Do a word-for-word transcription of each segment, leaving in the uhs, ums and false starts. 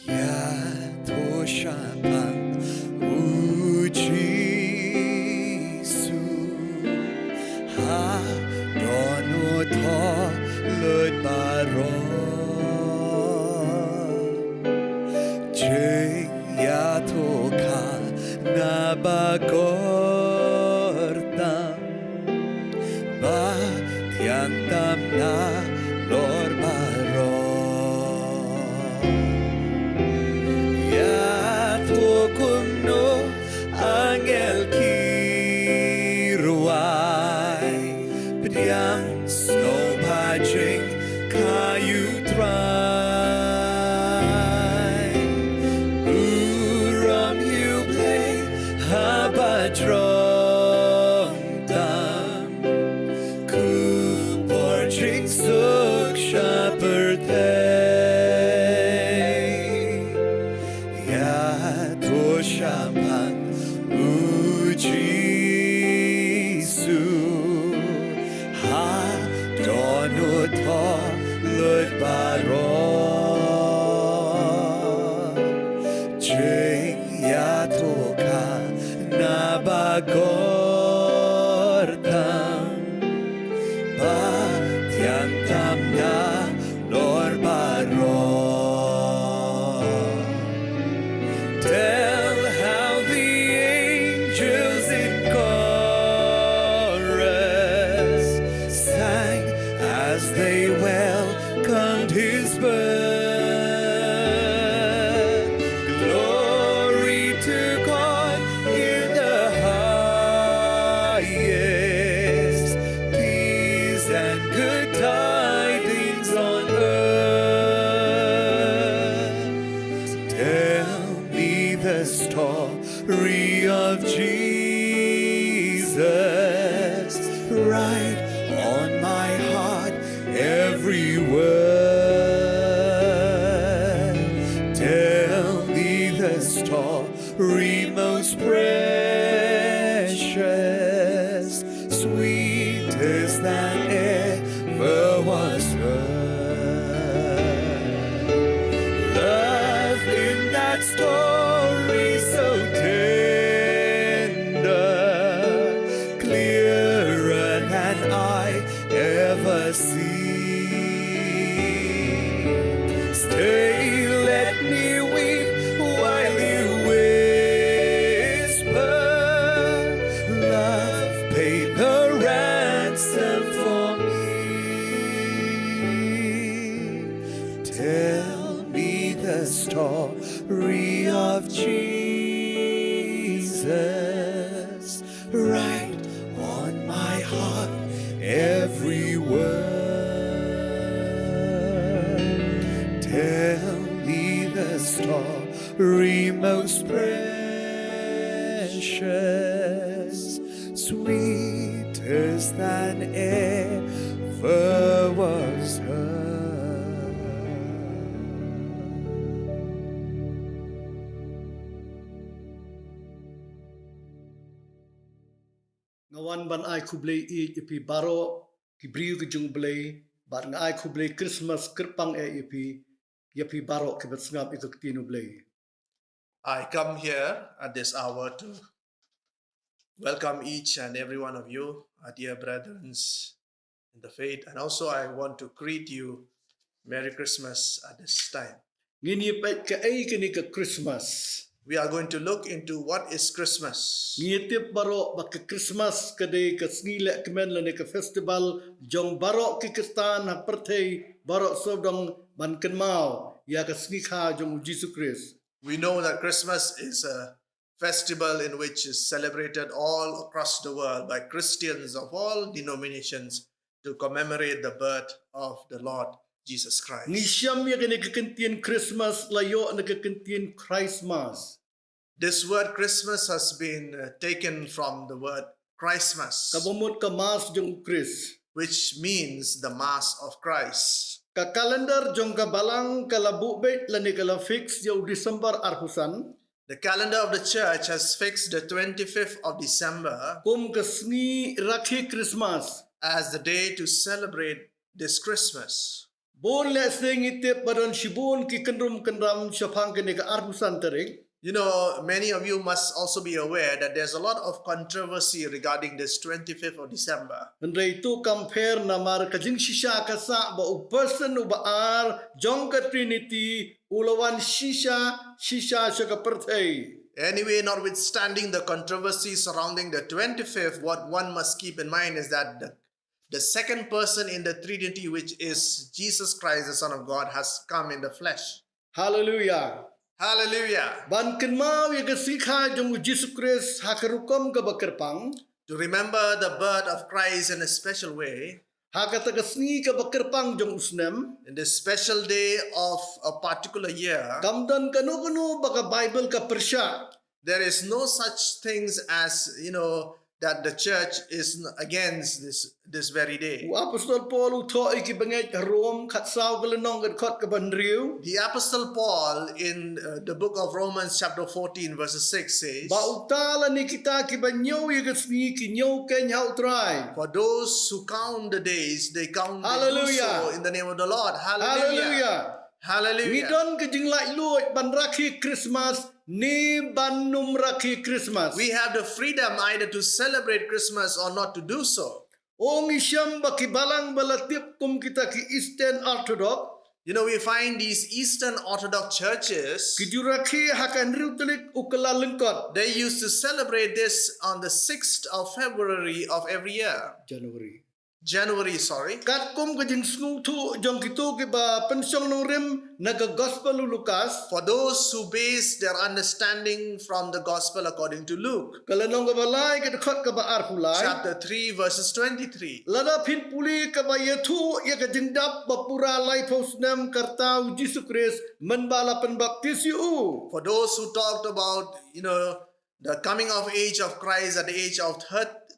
Ïathuh shaphang u Jisu ha don u thoh lut baroh. Jingïathuhkhana ba kordam ba thiang tam na lor baroh. Ïathuh kumno angel ki rwai pdiang sngewbha jingkha ïa U Trai. Burom ïa U Blei haba jrong tam, khubor jingsuk sha pyrthei. Ïathuh shaphang u Jisu ha don u thoh lut baroh. Jingïathuhkhana ba kordam ba thiang tam na lor baroh. Tell how the angels in chorus sang as they welcomed his birth. Glory to God in the highest, peace and good tidings on earth. Tell me the story of Jesus. Write on my heart every word. Tell me the story most precious, sweetest that ever was heard. Love in that story so tender, clearer than I ever see. Stay, let me weep while you whisper, love paid the ransom for me. Tell me the story of Jesus. Write on my heart every word. Tell me the story most precious, sweetest than ever was heard. Nga wan ban ai khublei ïa phi baroh ki briew ki jong U Blei, bad nga ai khublei Christmas kyrpang eh ïa phi, ïa phi baroh kiba sngap ïa ka ktien U Blei. I come here at this hour to welcome each and every one of you, our dear brethren in the faith, and also I want to greet you Merry Christmas at this time. Ngin ïa peit kaei kane ka Christmas. We are going to look into what is Christmas. Ngi ïa tip baroh ba ka Christmas ka dei ka sngi leh kmen lane ka festival jong baroh ki Khristan ha pyrthei baroh sawdong ban kynmaw ïa ka sngi kha jong U Jisu Khrist. We know that Christmas is a festival in which is celebrated all across the world by Christians of all denominations to commemorate the birth of the Lord Jesus Christ. Ngi shem ïa kane ka kyntien Christmas la ïoh na ka kyntien Christmas. This word Christmas has been, uh, taken from the word Christmas, kaba mut ka Mass jong U Khrist, which means the Mass of Christ. Ka calendar jong ka balang ka la buh beit lane ka la fix ïa u December arphew san. The calendar of the church has fixed the twenty-fifth of December kum ka sngi rakhe Christmas as the day to celebrate this Christmas. Bun lehse ngi tip ba don shibun ki kynrum kynram shaphang kane ka arphew san tarik. You know, many of you must also be aware that there's a lot of controversy regarding this twenty-fifth of December. Hynrei to kam pher namar ka jingshisha ka sah ba u person uba ar jong ka Trinity u la wan shisha shisha sha ka pyrthei. Anyway, notwithstanding the controversy surrounding the twenty-fifth, what one must keep in mind is that the, the second person in the Trinity, which is Jesus Christ, the Son of God, has come in the flesh. Hallelujah. Hallelujah. Ban kynmaw ïa ka sngi kha jong u Jisu Khrist ha ka rukom kaba kyrpang. To remember the birth of Christ in a special way. Ha kata ka sngi kaba kyrpang jong u snem. In this special day of a particular year. Kam don kano kano ba ka Baibl ka pyrshah. There is no such things as, you know, that the church is against this this very day. U Apostol Paul u thoh ïa ki bangeit Rom khatsaw ka lynnong ka dkhot kaba hynriew. The Apostle Paul in uh, the book of Romans chapter fourteen verses six says, Ba uta lane kita kiba ñiew ïa ka sngi ki ñiew keiñ ha U Trai. For those who count the days, they count they do Hallelujah. so in the name of the Lord. Hallelujah. Hallelujah. Hallelujah. Ngi don ka jinglaitluid ban rakhe Christmas ne ban nym rakhe Christmas. We have the freedom either to celebrate Christmas or not to do so. O ngi shem ba ki balang ba la tip kum kita ki Eastern Orthodox. You know, we find these Eastern Orthodox churches. Ki ju rakhe ha ka hynriew tarik u Kyllalyngkot. They used to celebrate this on the sixth of February of every year. January. January, sorry. Katkum ka jingsngewthuh jong kito kiba pynshong nongrim na ka Gospel u Lukas. For those who base their understanding from the Gospel according to Luke. Ka lynnong kaba lai ka dkhot kaba arphew lai. Chapter three verses twenty-three. Lada phin pule kaba ïathuh ïa ka jingdap ba pura laiphew snem ka rta u Jisu Khrist mynba la pynbaptis ïa u. For those who talked about, you know, the coming of age of Christ at the age of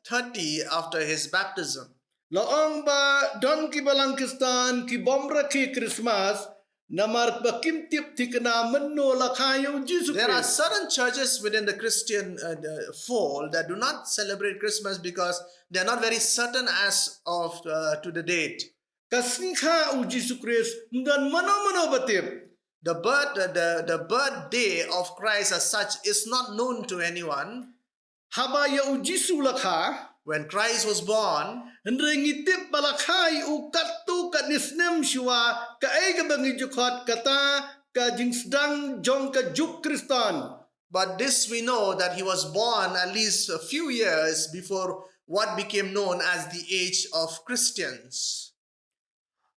thirty after his baptism. La ong ba don ki balang Khristan ki bym rakhe Christmas namar ba kim tip thikna mynno la kha ïa u Jisu Khrist. There are certain churches within the Christian uh, the fold that do not celebrate Christmas because they are not very certain as of uh, to the date. Ka sngi kha u Jisu Khrist ym don mano mano ba tip. The birth, uh, the, the birth day of Christ as such is not known to anyone. Haba ïa u Jisu la kha. When Christ was born. Hynrei ngi tip ba la kha ïa u katto katne snem shuwa kaei kaba ngi ju khot kata ka jingsdang jong ka juk Khristan. But this we know that he was born at least a few years before what became known as the age of Christians.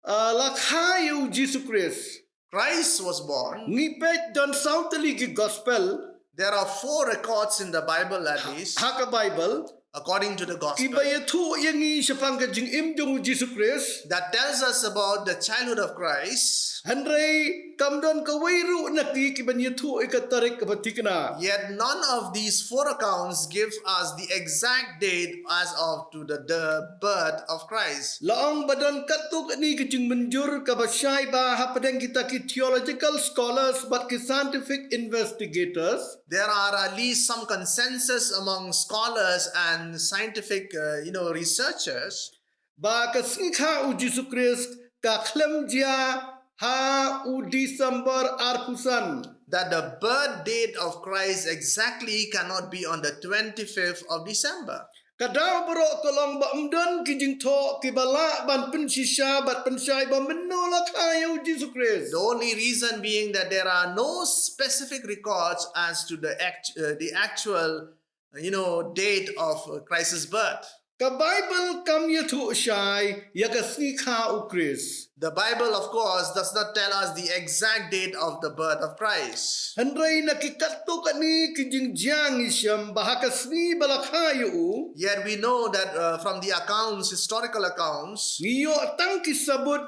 Uh, la kha ïa u Jisu Khrist. Christ was born. Ngi peit don saw tylli ki gospel. There are four records in the Bible at least. Ha ka Bible. According to the gospel. Kiba ïathuh ïa ngi shaphang ka jingim jong u Jisu Khrist. That tells us about the childhood of Christ. Hynrei kam don kawei ruh na ki kiban ïathuh ïa ka tarik kaba thikna. Yet none of these four accounts give us the exact date as of to the, the birth of Christ. La ong ba don katto katne ka jingmynjur kaba shai ba hapdeng kita ki theological scholars bad ki scientific investigators. There are at least some consensus among scholars and scientific, uh, you know, researchers. Ba ka sngi kha u Jisu Khrist ka khlem jia ha u December arphew san. That the birth date of Christ exactly cannot be on the twenty-fifth of December. Ka daw baroh ka long ba ym don ki jingthoh kiba lah ban pynshisha bad pynshai ba mynno la kha ïa u Jisu Khrist. The only reason being that there are no specific records as to the act, uh, the actual, you know, date of uh, Christ's birth. Ka Baibl kam ïathuh shai ïa ka sngi kha u Khrist. The Bible, of course, does not tell us the exact date of the birth of Christ. Hynrei na ki katto katne ki jingjia ngi shem ba ha ka sngi ba la kha ïa u. Yet we know that uh, from the accounts, historical accounts, ngi ïoh tang ki sabut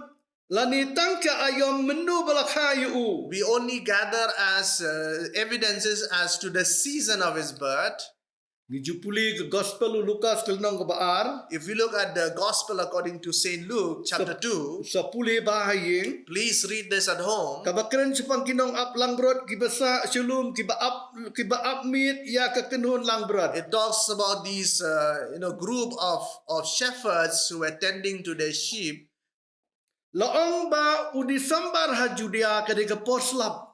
lane tang ki aïom mynno ba la kha ïa u. We only gather as uh, evidences as to the season of his birth. Ngi ju pule ka Gospel u Lukas ka lynnong kaba ar. If we look at the Gospel according to Saint Luke, chapter two, sa pule bha ha ïing. Please read this at home. Kaba kren shaphang ki nong ap langbrot kiba sah sha lum kiba ap kiba ap miet ïa ka kynhun langbrot. It talks about these, uh, you know, group of of shepherds who were tending to their sheep. La ong ba u December ha Judea ka dei ka por slap.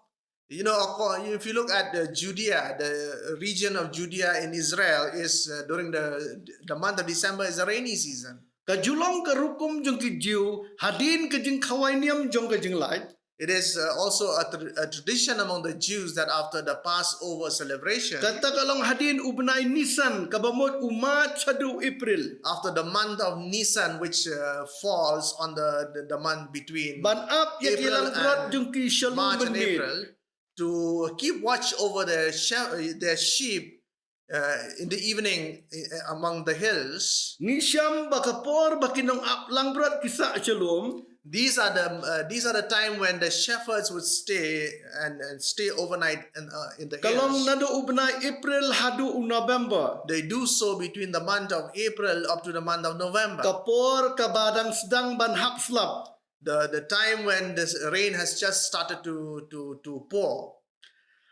You know, of course, if you look at the Judea, the region of Judea in Israel is uh, during the the month of December is a rainy season. Ka ju long ka rukom jong ki Jiw hadien ka jingkhawai niam jong ka jinglait. It is uh, also a, tra- a tradition among the Jews that after the Passover celebration, Kata ka long hadien u bnai Nisan kaba mut u Mac haduh u April. After the month of Nisan, which uh, falls on the, the, the month between Ban ap ïa ki April langbrot and jong ki sha lum March and mynmiet. April, to keep watch over their, she- their sheep uh, in the evening uh, among the hills. Ngi shem ba ka por ba ki nongap langbrot ki sah sha lum. These are the uh, these are the time when the shepherds would stay and, and stay overnight in, uh, in the Ka long hills. Naduh u bnai April haduh u November. They do so between the month of April up to the month of November. Ka por kaba dang sdang ban hap slap. the, the time when this rain has just started to, to, to pour.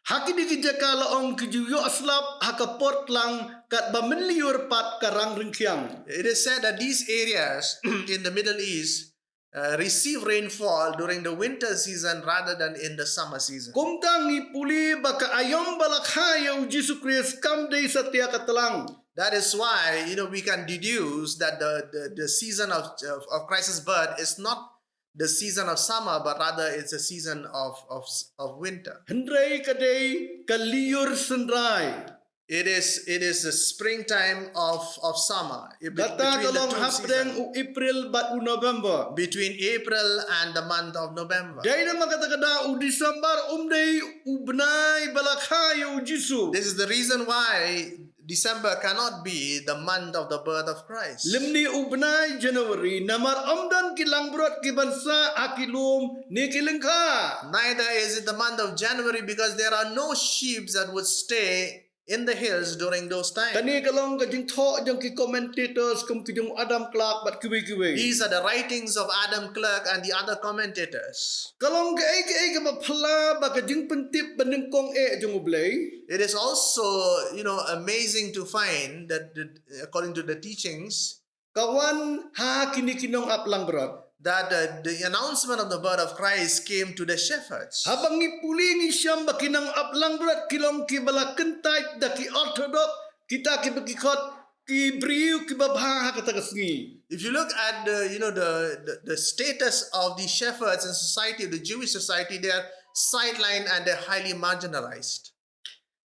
Ha kine ki jaka la ong ki ju ïoh slap ha ka por tlang katba mynlyiur pat ka rang ryngkiang. It is said that these areas in the Middle East uh, receive rainfall during the winter season rather than in the summer season. Kumta ngi pule ba ka aïom ba la kha ïa u Jisu Khrist kam dei satia ka tlang. That is why, you know, we can deduce that the, the, the season of, of, of Christ's birth is not the season of summer, but rather it's a season of, of, of winter. Hynrei ka dei ka lyiur synrai. It is, it is the springtime of, of summer. It be- Kata ka between the long two hapdeng seasons. U April bad u November. Between April and the month of November. Dei namar kata ka daw u December um dei u bnai ba la kha ïa u Jisu. This is the reason why December cannot be the month of the birth of Christ. Lymne u bnai January namar ym don ki langbrot ki ban sah ha ki lum ne ki lyngkha. Neither is it the month of January because there are no sheep that would stay in the hills during those times. Kane ka long ka jingthoh jong ki commentators kum ki jong Adam Clarke bad kiwei kiwei. These are the writings of Adam Clarke and the other commentators. Ka long kaei kaei kaba phylla ba ka jingpyntip ba nyngkong eh jong U Blei. It is also, you know, amazing to find that the, according to the teachings, ka wan ha kine ki nongap langbrot. That uh, the announcement of the birth of Christ came to the shepherds. Haba ngi pule ngi shem ba ki nongap langbrot ki long kiba la kyntait da ki orthodox, kita kiba ki khot ki briew kiba bha ha kata ka sngi. If you look at the, you know, the, the, the status of the shepherds in society, the Jewish society, they are sidelined and they're highly marginalized.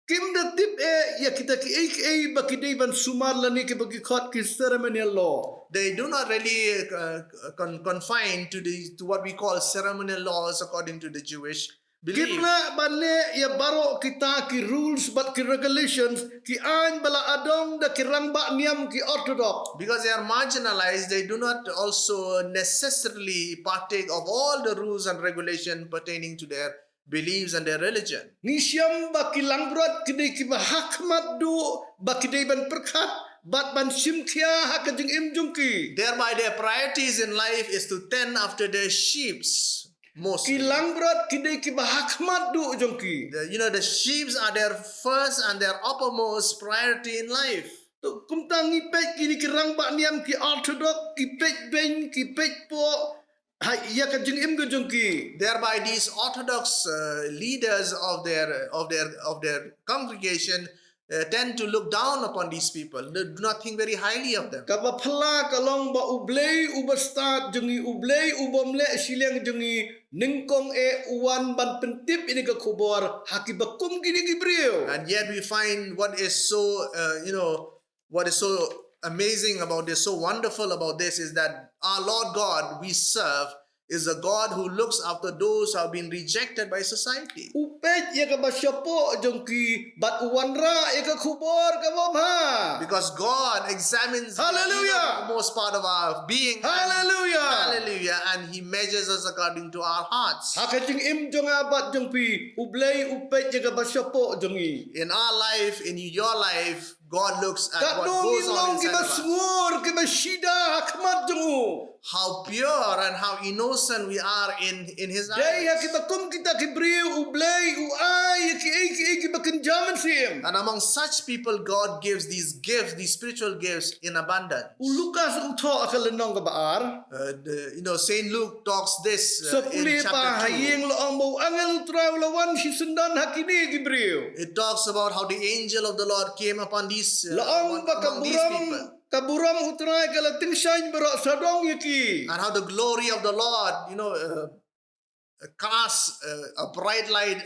Kim da tip eh ïa kita kiei kiei ba ki dei ban sumar lane kiba ki khot ki ceremonial law. They do not really uh, con- confine to the to what we call ceremonial laws according to the Jewish belief. Kim lah ban leh ïa baroh kita ki rules bad ki regulations, ki aiñ ba la adong da ki rangbah niam ki orthodox. Because they are marginalized, they do not also necessarily partake of all the rules and regulation pertaining to their beliefs and their religion. Ngi shem ba ki langbrot ki dei kiba ha khmat duh ba ki dei ban pyrkhat bad ban shim khia ha ka jingim jong ki. Thereby their priorities in life is to tend after their sheeps mostly. Ki langbrot ki dei kiba ha khmat duh jong ki. The, you know, the sheeps are their first and their uppermost priority in life. To kumta ngi peit kine ki rangbah niam ki orthodox ki peit beiñ ki peit poh ha ïa ka jingim ka jong ki. Thereby these orthodox uh, leaders of their of their of their congregation uh, tend to look down upon these people. They do not think very highly of them. Kaba phylla ka long ba U Blei uba stad jong ngi, U Blei uba ym leh shiliang jong ngi, nyngkong eh u wan ban pyntip ïa kane ka khubor ha kiba kum kine ki briew. And yet we find what is so uh, you know what is so amazing about this, so wonderful about this, is that our Lord God we serve is a God who looks after those who have been rejected by society. U peit ïa kaba shapoh jong ki bad u wanrah ïa ka khubor kaba bha. Because God examines Hallelujah. The most part of our being. Hallelujah. Hallelujah. And He measures us according to our hearts. Ha ka jingim jong nga bad jong phi, U Blei u peit ïa kaba shapoh jong ngi. In our life, in your life, God looks at what goes on inside of us. Katno ngi long kiba sngur, kiba shida ha khmat jong u. How pure and how innocent we are in, in His eyes. Dei ha kiba kum kita ki briew U Blei u ai ïa kiei kiei kiba kynja Sim. And among such people, God gives these gifts, these spiritual gifts in abundance. U Lukas u thoh ha ka lynnong kaba ar. Uh, the, you know, Saint Luke talks this Sa uh, in pule pa ha chapter two. Ïing, la ong ba u angel U Trai u la wan shisyndon ha kine ki briew. It talks about how the angel of the Lord came upon these, uh, La ong on- ba ka among these burom, people. ka burom U Trai ka la tyngshaiñ baroh sawdong ïa ki. And how the glory of the Lord, you know, uh, cast uh, a bright light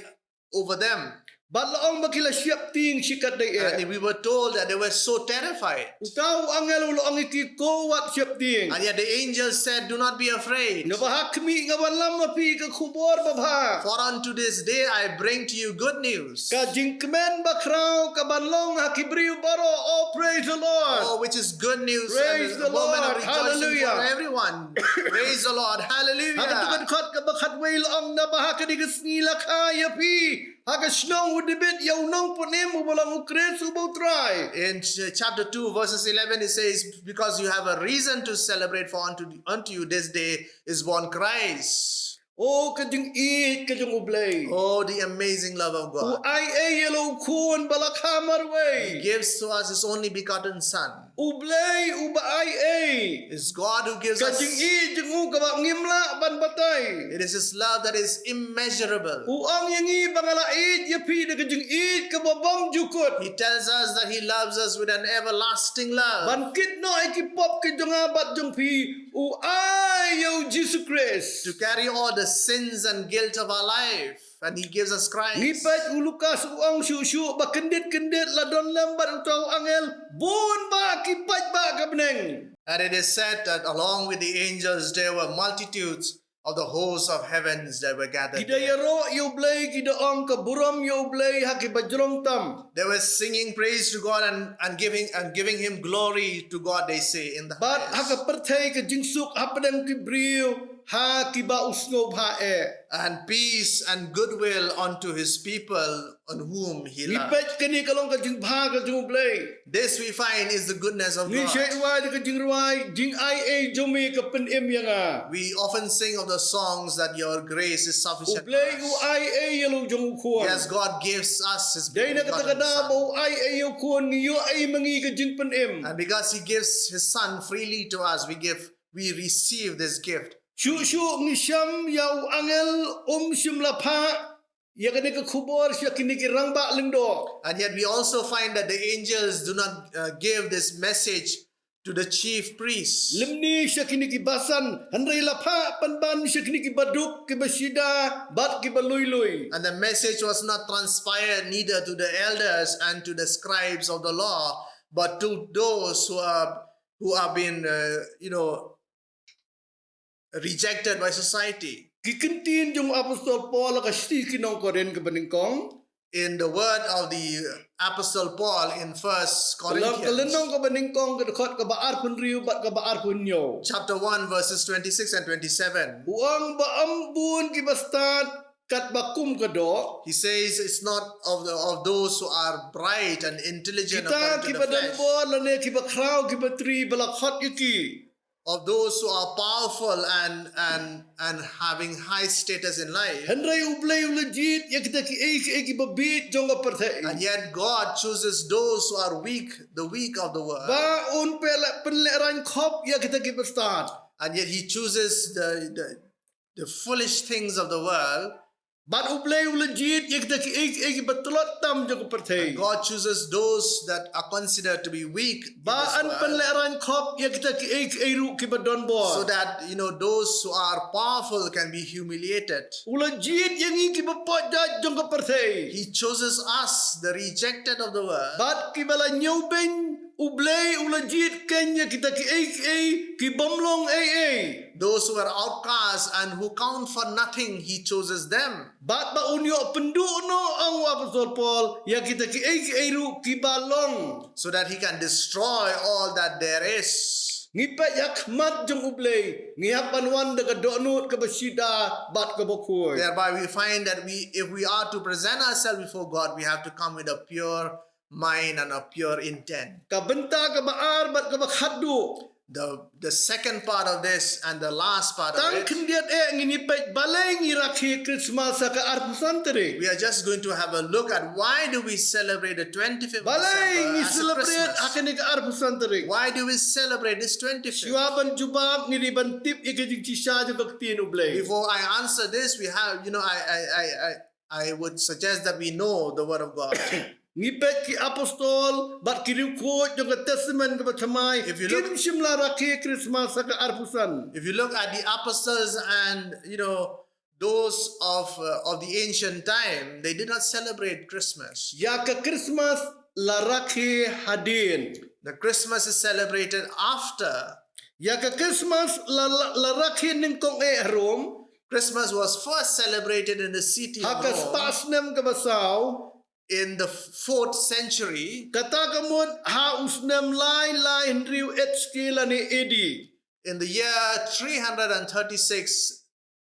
over them. Bad la ong ba ki la sheptieng shikatdei eh. And we were told that they were so terrified. Uta u angel u la ong ïa ki, ko wat sheptieng. And yet the angel said, "Do not be afraid. Naba ha khmih nga wanlam ha phi ka khubor babha. For unto this day I bring to you good news." Ka jingkmen bakhraw ka ban long ha ki briew baroh. Oh, praise the Lord. Oh, which is good news Praise and the a moment Lord. of rejoicing Hallelujah. for everyone. Praise the Lord. Ha ka tukun Hallelujah. khot kaba khatwei la ong, naba ha kane ka sngi la kha ïa phi ha ka shnong u David ïa u nongpynim uba long u Khrist uba U Trai. In ch- chapter two, verses eleven, it says, "Because you have a reason to celebrate, for unto, unto you this day is born Christ." Oh, ka jingïeit ka jong U Blei. Oh, the amazing love of U God. ai ei ïa la u khun ba la kha marwei. He gives to us his only begotten Son. U Blei uba ai ei. It's God who gives Ka us. jingïeit jong u kaba ngim lah ban batai. It is his love that is immeasurable. U ong ïa ngi ba nga la ïeit ïa phi da ka jingïeit kaba bymjukut. He tells us that he loves us with an everlasting love. Ban kit noh ïa ki pop ki jong nga bad jong phi, u ai ïa u Jisu Khrist. To carry all the sins and guilt of our life. And he gives us Christ. Ngi peit u Lukas u ong shuh shuh ba kyndit kyndit la don lem bad uta u angel bun bah ki paidbah ka bneng. And it is said that along with the angels there were multitudes of the hosts of heavens that were gathered Ki da there. ïaroh ïa U Blei, ki da ong ka burom ïa U Blei ha kiba jrong tam. They were singing praise to God and, and giving and giving him glory to God, they say, in the Bad ha ka highest. pyrthei ka jingsuk hapdeng ki briew ha kiba u sngewbha eh. And peace and goodwill unto his people on whom he Ngi loved. peit kane ka long ka jingbha ka jong U Blei. This we find is the goodness of Ngi God. shait rwai da ka jingrwai, jingai ei jong me ka pynim ïa nga. We often sing of the songs that your grace is U sufficient for Blei u us. ai ei ïa la u jong u khun. Yes, God gives us his Dei na kata begotten ka daw ba Son. u ai ei ïa u khun, ngi ïoh ei ma ngi ka jingpynim. And because he gives his Son freely to us, we give, we receive this gift. Shuh shuh ngi shem ïa u angel um shym la phah ïa kane ka khubor sha kine ki rangbah lyngdoh. And yet we also find that the angels do not uh, give this message to the chief priests. Lymne sha kine ki basan, hynrei la phah pynban sha kine ki baduk, ki bashida bad ki balui lui. And the message was not transpired neither to the elders and to the scribes of the law, but to those who are who have been, uh, you know, rejected by society. Ki kyntien jong u Apostol Paul ha ka shithi ki nong Korinth kaba nyngkong. In the word of the Apostle Paul in First Ka lynnong Corinthians, kaba nyngkong, ka dkhot kaba arphew hynriew bad kaba arphew hynñiew. chapter one, verses twenty-six and twenty-seven. U ong ba ym bun kiba stad katba kum ka doh. He says it's not of the, of those who are bright and intelligent Kita according to kiba the flesh, donbor lane kiba khraw kiba tri ba la khot ïa ki. of those who are powerful and and and having high status in life. Hynrei U Blei u la jied ïa kita kiei kiei kiba bieit jong ka pyrthei. And yet God chooses those who are weak, the weak of the world. Ba un pynleh, pynlehraiñ khop ïa kita kiba stad. And yet he chooses the, the, the foolish things of the world. Bad U Blei u la jied ïa kita kiei kiei kiba tlot tam jong ka pyrthei. And God chooses those that are considered to be weak in Ba this yn world, pynlehraiñ khop ïa kita kiei kiei ruh kiba donbor. so that, you know, those who are powerful can be humiliated. U la jied ïa ngi kiba poh jait jong ka pyrthei. He chooses us, the rejected of the world. Bad kiba la ñiewbeiñ, U Blei u la jied keiñ ïa kita kiei kiei kibym long ei ei. Those who are outcasts and who count for nothing, he chooses them. Bad ba un ïoh pynduh noh, ong u Apostol Paul, ïa kita kiei kiei ruh kiba long. So that he can destroy all that there is. Ngi peit ha khmat jong U Blei, ngi hap ban wan da ka dohnud kaba shida bad kaba khuid. Thereby we find that we, if we are to present ourselves before God, we have to come with a pure mind and a pure intent. Ka bynta kaba ar bad kaba khatduh. The, the second part of this and the last part of Tang it, khyndiat eh ngin ïa peit balei ngi rakhe Christmas ha ka arphew san tarik. We are just going to have a look at why do we celebrate the twenty-fifth of Balei December ngi as a celebrate ha Christmas. Kane ka arphew san tarik. Why do we celebrate this twenty-fifth? Shuwa ban jubab ngi dei ban tip ïa ka jingshisha jong ka ktien U Blei. Before I answer this, we have, you know, I, I, I, I, I would suggest that we know the word of God. Ngi peit ki apostol bad ki riewkhuid jong ka Testament kaba thymmai. If you look- Kim shym la rakhe Christmas ha ka arphew san. If you look at the apostles and, you know, those of, uh, of the ancient time, they did not celebrate Christmas. Ïa ka Christmas la rakhe hadien. The Christmas is celebrated after. Ïa ka Christmas la, la, la rakhe nyngkong eh ha Rome. Christmas was first celebrated in the city Ha of ka Rome spah snem kaba saw. In the fourth century. Kata ka mut ha u snem lai lai hynriew H K lane A D. In the year three hundred and thirty-six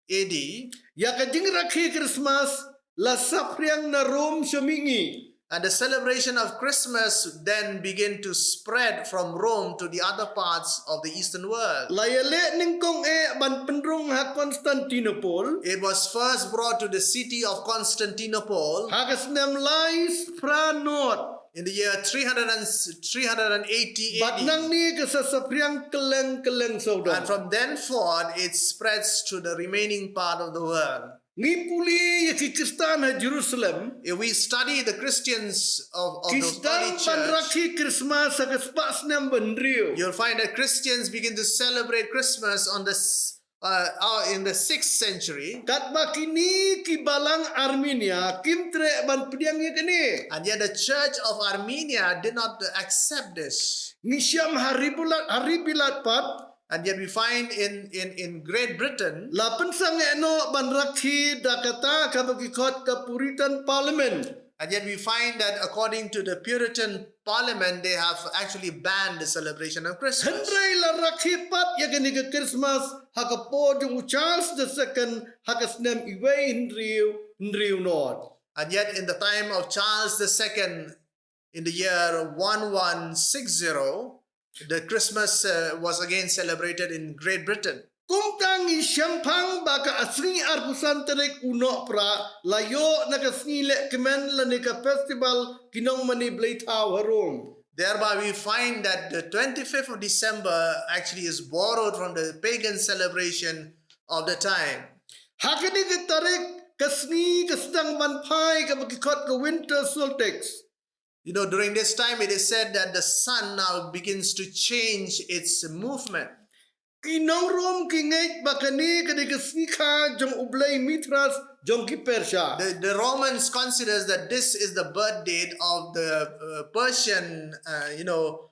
A D. Ïa ka jingrakhe Christmas la saphriang na Rome sha mihngi. And the celebration of Christmas then began to spread from Rome to the other parts of the Eastern world. La ïaleh nyngkong eh ban pynrung ha Constantinople. It was first brought to the city of Constantinople. Ha ka snem lai spah phra nod. In the year three hundred and, three hundred and eighty A D. Bad nangne ka sa saphriang kylleng kylleng sawdong. And from then forward, it spreads to the remaining part of the world. Ngi pule ïa ki Khristan ha Jerusalem. If we study the Christians of, of Ki the sdang early ban church, rakhe Christmas ha ka spah snem ba hynriew. You'll find that Christians begin to celebrate Christmas on the s- uh, uh, in the sixth century. Katba kine ki balang Armenia kim treh ban pdiang ïa kane. And yet the church of Armenia did not accept this. Ngi shem ha ri Bilat, ha ri Bilat pat. And yet we find in, in, in Great Britain, La pynsangeh noh ban rakhe da kata kaba ki khot ka Puritan Parliament. And yet we find that according to the Puritan Parliament, they have actually banned the celebration of Christmas. Hynrei la rakhe pat ïa kane ka Christmas ha ka por jong u Charles the Second ha ka snem uwei hynriew hynriew nod. And yet in the time of Charles the Second, in the year one one six zero, the Christmas, uh, was again celebrated in Great Britain. Kumta ngi shemphang ba ka sngi arphew san tarik u Nohprah la ïoh na ka sngi leh kmen lane ka festival ki nongmane blei thaw ha Rome. Thereby we find that the twenty-fifth of December actually is borrowed from the pagan celebration of the time. Ha kane ka tarik ka sngi ka sdang ban phai kaba ki khot ka winter solstice. You know, during this time, it is said that the sun now begins to change its movement. Ki nong Rome ki ngeit ba kane ka dei ka sngi kha jong u blei Mithras jong ki Persia. The, the Romans considers that this is the birth date of the, uh, Persian, uh, you know,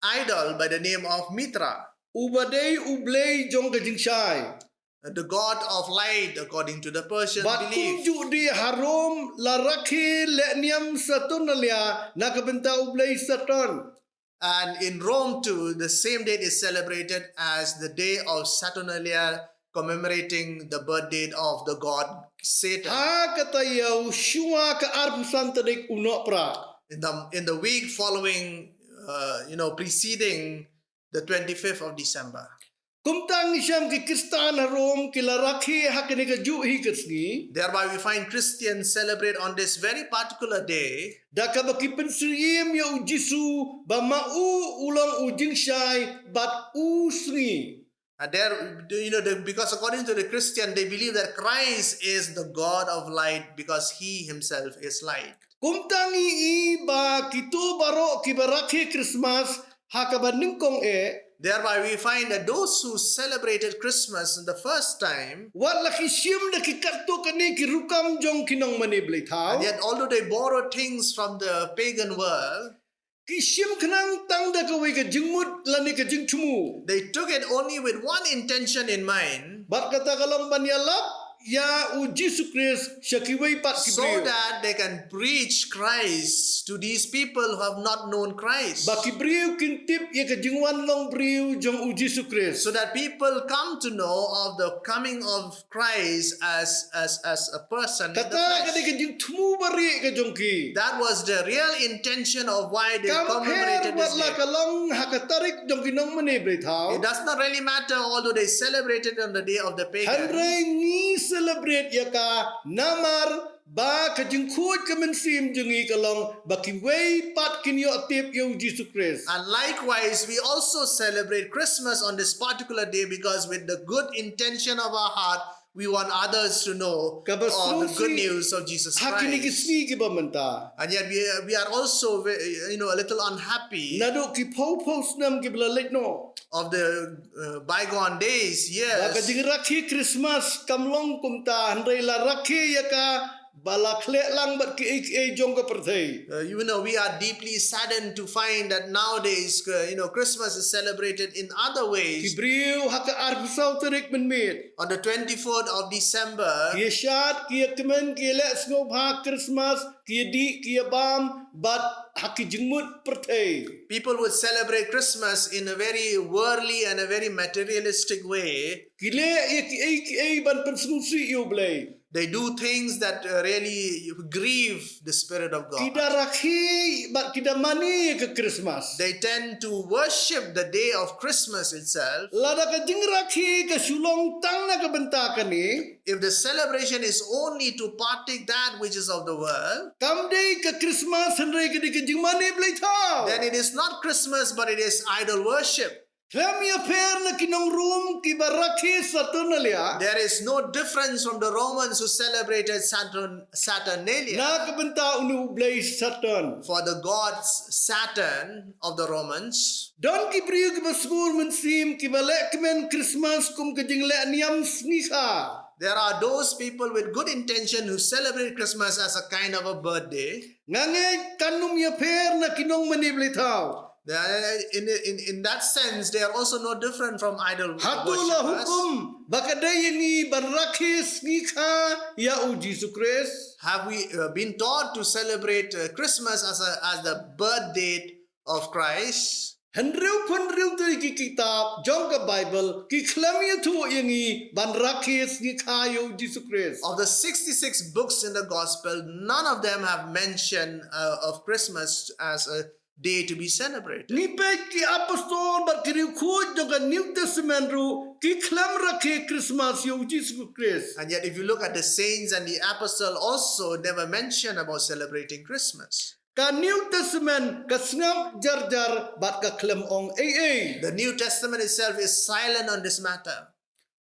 idol by the name of Mithra. Uba dei u blei jong ka jingshai. The god of light, according to the Persian belief. Bad kumjuh de ha Rome la rakhe leh niam Saturnalia na ka bynta u blei Saturn. And in Rome too, the same date is celebrated as the day of Saturnalia, commemorating the birth date of the god Satan. Ha kata ïa u shuwa ka arphew san tarik u Nohprah. In the, in the week following, uh, you know, preceding the twenty-fifth of December. Kumta ngi shem ki Khristan ha Rome ki la rakhe ha kane ka juh hi ka sngi. Thereby we find Christians celebrate on this very particular day. Da kaba ki pynsyriem ïa u Jisu ba ma u u long u jingshai bad u sngi. And there, you know, the, because according to the Christian, they believe that Christ is the God of light because he himself is light. Kumta ngi i ba kito baroh kiba rakhe Christmas ha kaba nyngkong eh. Thereby we find that those who celebrated Christmas in the first time, wat la ki shim da ki katto katne ki rukom jong ki nongmane blei thaw. And yet, although they borrowed things from the pagan world, ki shim khnang tang da kawei ka jingmut lane ka jingthmu. They took it only with one intention in mind. Bad kata ka long ban ïalap ïa u Jisu Khrist sha kiwei pat ki briew, so that they can preach Christ to these people who have not known Christ, ba ki briew kin tip ïa ka jingwan long briew jong u Jisu Khrist. So that people come to know of the coming of Christ as, as, as a person in the flesh. Kata ka dei ka jingthmu barieh ka jong ki. That was the real intention of why they commemorated this day. Kam pher wat la ka long ha ka tarik jong ki nongmane blei thaw. It does not really matter, although they celebrated on the day of the pagan. Hynrei ngi celebrate ïa ka namar ba ka jingkhuid ka mynsiem jong ngi ka long ba kiwei pat kin ïoh tip ïa u Jisu Khrist. And likewise, we also celebrate Christmas on this particular day because with the good intention of our heart, we want others to know of the good news of Jesus Christ. Kaba sngewsih ha kine ki sngi kiba mynta. And yet we, we are also, ve-, you know, a little unhappy. Naduh ki phew phew snem kiba la leit noh. Of the, uh, bygone days, yes. Ba ka jingrakhe Christmas kam long kumta, hynrei la rakhe ïa ka ba la khleh lang bad kiei kiei jong ka pyrthei. Uh, you know, we are deeply saddened to find that nowadays, uh, you know, Christmas is celebrated in other ways. Ki briew ha ka arphew saw tarik mynmiet, on the twenty-fourth of December, ki ïa shad, ki ïa kmen, ki ïa leh sngewbha Christmas, ki ïa dih, ki ïa bam, bad ha ki jingmut pyrthei. People would celebrate Christmas in a very worldly and a very materialistic way. Ki leh ïa kiei kiei ban pynsngewsih ïa u Blei. They do things that, uh, really grieve the Spirit of God. Ki da rakhe bad ki da mane ïa ka Christmas. They tend to worship the day of Christmas itself. Lada ka jingrakhe ka shu long tang na ka bynta kane, if the celebration is only to partake that which is of the world, kam dei ka Christmas hynrei ka dei ka jingmane blei thaw, then it is not Christmas, but it is idol worship. Khlem ïapher na ki nong Rom kiba rakhe Saturnalia. There is no difference from the Romans who celebrated Saturn-, Saturnalia. Na ka bynta une u blei Saturn. For the gods Saturn of the Romans. Don ki briew kiba sngur mynsiem kiba leh kmen Christmas kum ka jingleh niam sngi kha. There are those people with good intention who celebrate Christmas as a kind of a birthday. Nga ngeit kan ym ïapher na ki nongmane blei thaw. They are, in, in, in that sense, they are also no different from idol worshippers. Hato la hukum ba ka dei ïa ngi ban rakhe sngi kha ïa u Jisu Khrist? Have we, uh, been taught to celebrate, uh, Christmas as a, as the birth date of Christ? Hynriewphew hynriew tylli ki kitab jong ka Bible ki khlem ïathuh ïa ngi ban rakhe sngi kha ïa u Jisu Khrist. Of the sixty-six books in the Gospel, none of them have mention, uh, of Christmas as a day to be celebrated. Ngi peit ki apostol bad ki riewkhuid jong ka New Testament ruh ki khlem rakhe Christmas ïa u Jisu Khrist. And yet, if you look at the saints and the apostle, also never mention about celebrating Christmas. Ka New Testament ka sngap jar jar bad ka khlem ong ei ei. The New Testament itself is silent on this matter.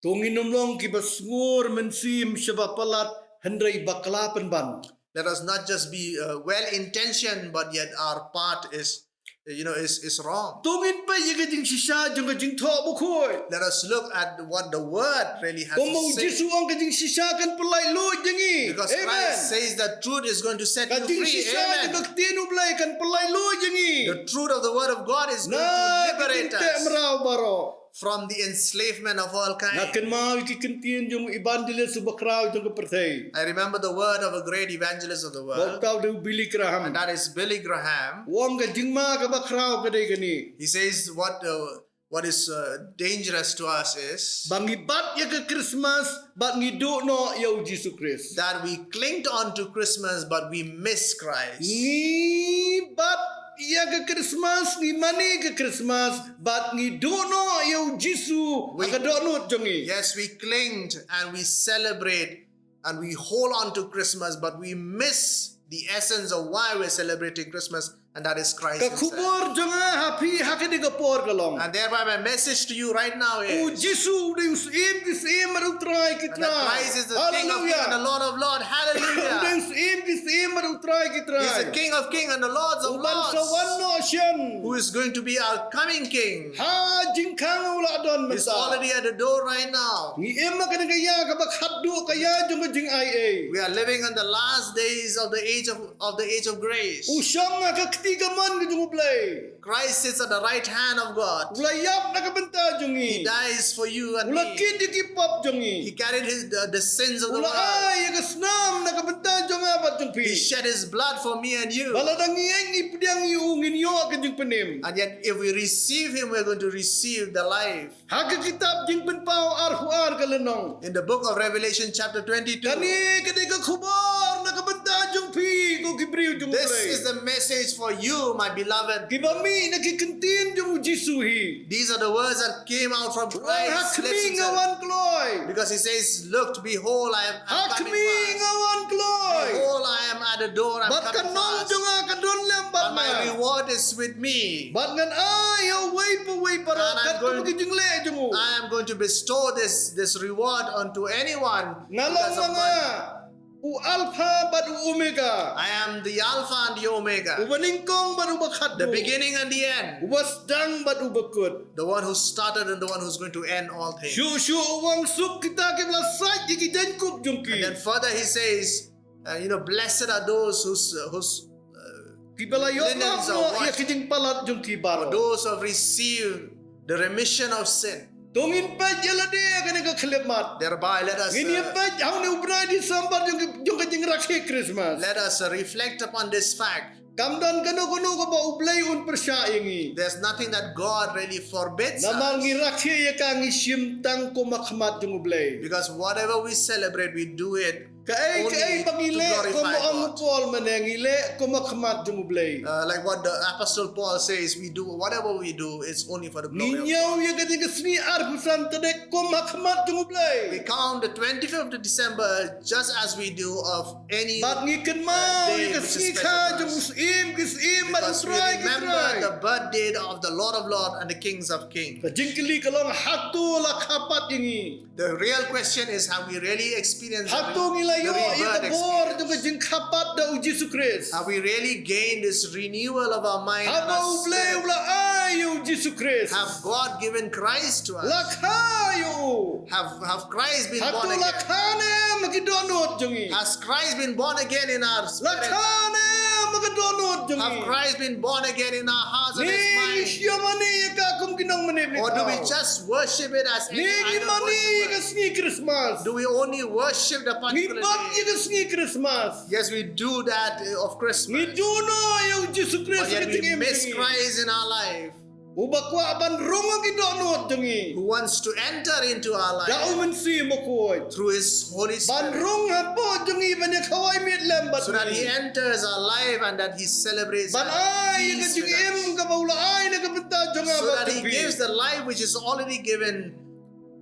To ngin ym long kiba sngur mynsiem shaba palat hynrei bakla pynban. Let us not just be, uh, well intentioned, but yet our part is, you know, is, is wrong. To ngin peit ïa ka jingshisha jong ka jingthoh bakhuid. Let us look at what the word really has to say. Kumba u Jisu ong ka jingshisha kan pynlait luid ïa ngi. Amen. Because Christ says that truth is going to set you free. Amen. Ka jingshisha jong ka ktien u Blei kan pynlait luid ïa ngi. The truth of the word of God is going to liberate us. Na ka jingteh mraw baroh. From the enslavement of all kinds. Nga kynmaw ïa ki kyntien jong u evangelist uba khraw jong ka pyrthei. I remember the word of a great evangelist of the world. Ba u thaw u dei u Billy Graham. And that is Billy Graham. U ong ka jingma kaba khraw ka dei kane. He says what, uh, what is, uh, dangerous to us is ba ngi bat ïa ka Christmas bad ngi duh noh ïa u Jisu Khrist. That we clinged on to Christmas but we miss Christ. Ngi bat ïa ka Christmas, ngi mane ka Christmas, bad ngi duh noh ïa u Jisu ha ka dohnud jong ngi. Yes, we clinged and we celebrate and we hold on to Christmas, but we miss the essence of why we're celebrating Christmas, and that is Christ himself. Ka khubor jong nga ha phi ha kane ka por ka long, and therefore my message to you right now is, u Jisu u dei u Syiem ki syiem bad u Trai ki trai. And that Christ is the King of kings and the Lord of lords. Hallelujah. U dei u Syiem ki syiem bad Trai ki trai. He's the King of Kings and the Lords of Lords. U ban sa wan noh shen. Who is going to be our coming King. Ha jingkhang u la don mynta. He's already at the door right now. Ngi im ha kane ka ïa kaba khatduh, ka ïa jong ka jingaiei. We are living in the last days of the age of, of the age of grace. U shong ha ka kti kamon ka jong U Blei. Christ sits at the right hand of God. U la ïap na ka bynta jong ngi. He dies for you and me. U la kit ïa ki pop jong ngi. He carried his, the, the sins of the world. U la ai ïa ka snam na ka bynta jong nga bad jong phi. He shed his blood for me and you. Ba lada ngi ïeit, ngi pdiang ïa u, ngin ïoh ka jingpynim. And yet, if we receive him, we're going to receive the life. Ha ka kitab Jingpynpaw arphew ar ka lynnong. In the book of Revelation, chapter twenty-two. Kane ka dei ka khubor na ka bynta jong phi, ko ki briew jong U Blei. This is the message for you, my beloved. Kiba mih na ki kyntien jong U Jisu hi. These are the words that came out from Christ's lips himself. Ha khmih nga wan kloi. Because he says, "Look, behold, I am, I'm coming fast. Ha khmih nga wan kloi. Behold, I am at the door, I'm coming fast. Bad ka nong jong nga ka don lem bad nga. And my reward is with me." Bad ngan ai ïa uwei pa uwei baroh katkum ki jingleh jong u. I am going to bestow this, this reward unto anyone who doesn't want. Nga long ma nga u Alpha bad u Omega. I am the Alpha and the Omega. Uba nyngkong bad uba khatduh. The beginning and the end. Uba sdang bad uba kut. The one who started and the one who's going to end all things. Shuh shuh u ong suk kita kiba la sait ïa ki jaiñkup jong ki. And then further he says, Uh, you know, blessed are those whose, uh, whose, uh, linen are washed. Kiba la ïoh noh ïa ki jingpalat jong ki baroh. Or those who have received the remission of sin. To ngin peit ïa lade ha kane ka khyllipmat. Thereby, let us, uh, ngin ïa peit ha une u bnai December jong ka, jong ka jingrakhe Christmas. Let us, uh, reflect upon this fact. Kam don kano kano kaba U Blei un pyrshah ïa ngi. There's nothing that God really forbids us. Namar ngi rakhe ïa ka, ngi shim tang kum ha khmat jong U Blei. Because whatever we celebrate, we do it Kaei kaei ba ngi leh, kum ba ong u Paul mynne, ngi leh kum ha khmat jong U Blei. Uh, like what the Apostle Paul says, we do, whatever we do, it's only for the glory of God. Ngi ñiew ïa kane ka sngi arphew san tarik kum ha khmat jong U Blei. We count the twenty-fifth of December just as we do of any, uh, day which is special for us. Bad ngi kynmaw ïa ka sngi kha jong u Syiem ki syiem bad u Trai ki trai. Because we remember the birth date of the Lord of Lords and the Kings of Kings. Ka jingkylli ka long, hato la kha pat ïa ngi? The real question is, have we really experienced the rebirth experience? Hato ngi la ïoh ïa ka bor jong ka jingkha pat da U Jisu Khrist? Have we really gained this renewal of our mind and our spirit? Haba U Blei u la ai ïa U Jisu Khrist. Have God given Christ to us? La kha ïa u? Have, have Christ been born again? Hato la kha ne em ha ki dohnud jong ngi? Has Christ been born again in our spirit? La kha ne em ha ki dohnud jong ngi? Have Christ been born again in our hearts and his mind? Ngi shu mane ïa ka kum ki nongmane bniat? Or do we just worship it as any idol worshiper? Ngi mane ïa ka sngi Christmas. Do we only worship the particular day? Ngi bat ïa ka sngi Christmas. Yes, we do that, uh, of Christmas. Ngi duh noh ïa U Jisu Khrist ha ka jingim jong ngi. But yet we miss Christ in our life. Uba kwah ban rung ha ki dohnud jong ngi. Who wants to enter into our life. Da U Mynsiem Bakhuid. Through his Holy Spirit. Ban rung hapoh jong ngi, ban ïa khawai miet lem bad ngi. So that he enters our life and that he celebrates and feasts with us. Ban ai ïa ka jingim kaba u la ai na ka bynta jong nga bad jong phi. So that he gives the life which is already given.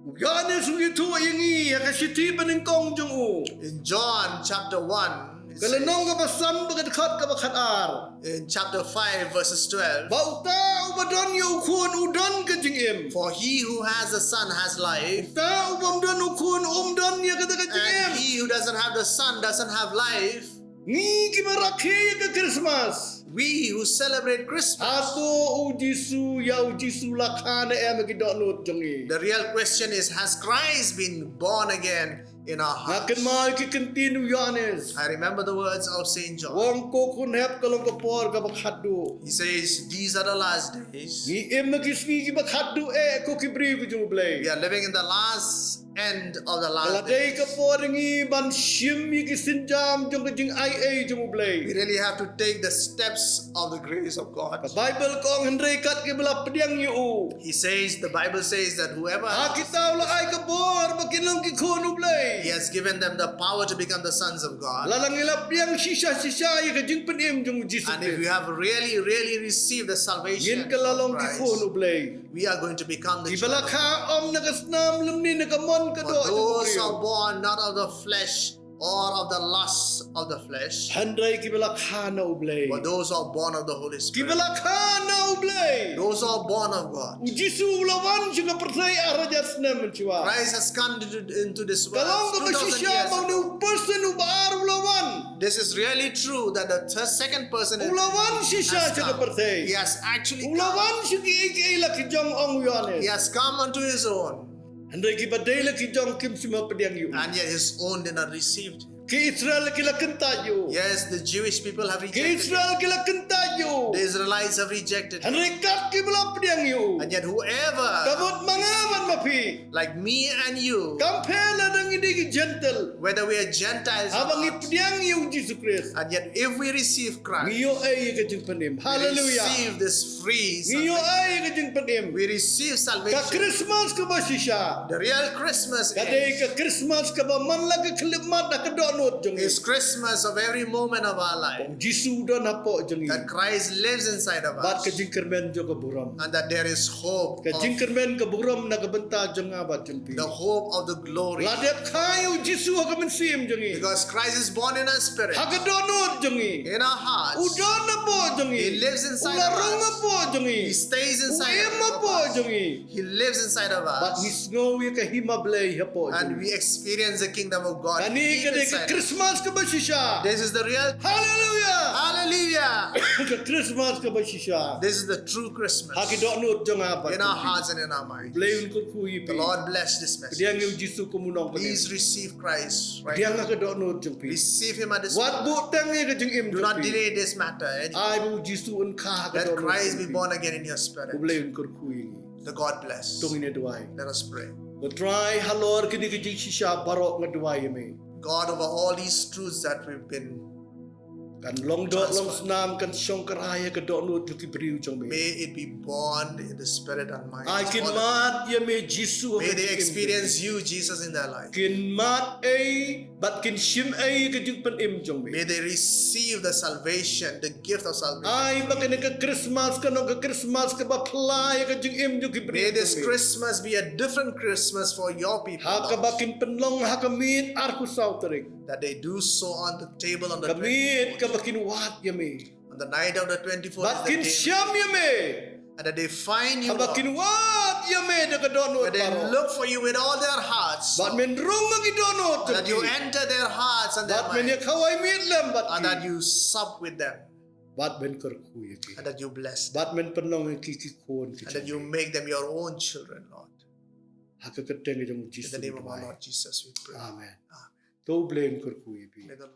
U Ïoannis u ïathuh ïa ngi ha ka shithi banyngkong jong u. In John chapter one, it says, ka lynnong kaba san, bad ka dkhot kaba khatar. In chapter five, verses twelve. Ba uta uba don ïa u Khun u don ka jingim. For he who has the Son has life. Uta u bym don u Khun um don ïa kata ka jingim. And he who doesn't have the Son doesn't have life. Ngi kiba rakhe ïa ka Christmas. We who celebrate Christmas. Hato U Jisu, ïa U Jisu la kha ne em ha ki dohnud jong ngi? The real question is, has Christ been born again in our hearts? Nga kynmaw ïa ki kyntien u Ïoannis. I remember the words of Saint John. U ong ko khun hep, ka long ka por kaba khatduh. He says, "These are the last days." Ngi im ha ki sngi kiba khatduh eh, ko ki briew ki jong U Blei. We are living in the last end of the last days. Ka la dei ka por ngi ban shim ïa ki sienjam jong ka jingaiei jong U Blei. We really have to take the steps of the grace of God. Ka Baibl ka ong, hynrei kat kiba la pdiang ïa u. He says, the Bible says that whoever has, ha kita u la ai ka bor ba kin long ki khun U Blei. He has given them the power to become the sons of God. Lada ngi la pdiang shisha shisha ïa ka jingpynim jong U Jisu Khrist. And if we have really, really received the salvation of Christ, ngin kylla long ki khun U Blei. We are going to become the children of God. Kiba la kha ym na ka snam lymne na ka mon ka doh jong u briew. For those who are born not of the flesh or of the lusts of the flesh, hynrei kiba la kha na U Blei. But those who are born of the Holy Spirit. Kiba la kha na U Blei. Those who are born of God. U Jisu u la wan sha ka pyrthei ar hajar snem mynshuwa. Christ has come into, into this world two thousand years ago. Ka long kaba shisha ba une u person uba ar u la wan. This is really true that the third, second person U la wan shisha sha ka pyrthei. He has actually come. U la wan sha kiei kiei la ki jong ong u Ïoannis. He has come unto his own. Hynrei kiba dei la ki jong kim shym la pdiang ïa u. And yet his own did not receive him. Ki Israel ki la kyntait ïa u. Yes, the Jewish people have rejected him. Ki Israel ki la kyntait ïa u. The Israelites have rejected him. Hynrei kat kiba la pdiang ïa u. And yet whoever, ka mut ma nga bad ma phi, like me and you, kam pher lada ngi dei ki Gentile, whether we are Gentiles or not, haba ngi pdiang ïa u Jisu Khrist, and yet if we receive Christ, ngi ïoh ei ïa ka jingpynim. Hallelujah. We receive this free salvation. Ngi ïoh ei ïa ka jingpynim. We receive salvation. Ka Christmas kaba shisha, the real Christmas, ka dei ka Christmas kaba man la ka khyllipmat ha ka dohnud jong ngi. Is Christmas of every moment of our life. Jisu u don hapoh jong ngi. That Christ lives inside of us. Bad ka jingkyrmen jong ka burom. And that there is hope. Ka jingkyrmen ka burom na ka bynta jong nga bad jong phi. The hope of the glory. La dep kha ïa u Jisu ha ka mynsiem jong ngi. Because Christ is born in our spirit. Ha ka dohnud jong ngi. In our hearts. U don hapoh jong ngi. He lives inside of us. U la rung hapoh jong ngi. He stays inside of us. U im hapoh jong ngi. He lives inside of us. Bad ngi sngew ïa ka hima Blei hapoh jong ngi. And we experience the kingdom of God deep inside us. Kane ka dei ka Christmas kaba shisha. This is the real. Hallelujah. Hallelujah. Ka Christmas kaba shisha. This is the true Christmas. Ha ki dohnud jong nga bad jong phi. In our hearts and in our minds. Blei un kyrkhu ïa phi. The Lord bless this message. Pdiang ïa u Jisu kum u nongpynim. Please receive Christ right now. Pdiang ha ka dohnud jong phi. Receive him at this moment. Wat buhteng ïa ka jingim jong phi. Do not delay this matter. Ai ba u Jisu un kha ha ka dohnud jong phi. Let Christ be born again in your spirit. U Blei un kyrkhu ïa ngi. The God bless. To ngin ïa duwai. Let us pray. Ko Trai, halor kine ki jingshisha baroh nga duwai ïa me. God, over all these truths that we've been Kan long doh long snam, kan shongkha ïa ka dohnud jong ki briew jong me. May it be born in the spirit and mind. Ai kin mad ïa me Jisu. May they experience you, Jesus, in their life. Kin mad ei bad kin shim ei ka jingpynim jong me. May they receive the salvation, the gift of salvation. Ai ba kane ka Christmas kan long ka Christmas kaba phylla ïa ka jingim jong ki briew jong me. May this Christmas be a different Christmas for your people, Lord. Ha kaba kin pynlong ha ka miet arphew saw tarik. That they do sow on the table on the twenty-fourth. Ka miet kaba kin wad ïa me. On the night of the twenty-fourth is the day. Bad kin shem ïa me. And that they find you, Lord. Haba kin wad ïa me da ka dohnud baroh. That they look for you with all their hearts. Bad men rung ha ki dohnud jong ki. And that you enter their hearts and their minds. Bad men ïa khawai miet lem bad ki. And that you sup with them. Bad men kyrkhu ïa ki. And that you bless them. Bad men pynlong ïa ki ki khun ki jong me. And that you make them your own children, Lord. Ha ka kyrteng jong u Jisu. In the name of our Lord Jesus, we pray. Amen. Amen. To U Blei un kyrkhu ïa phi. May the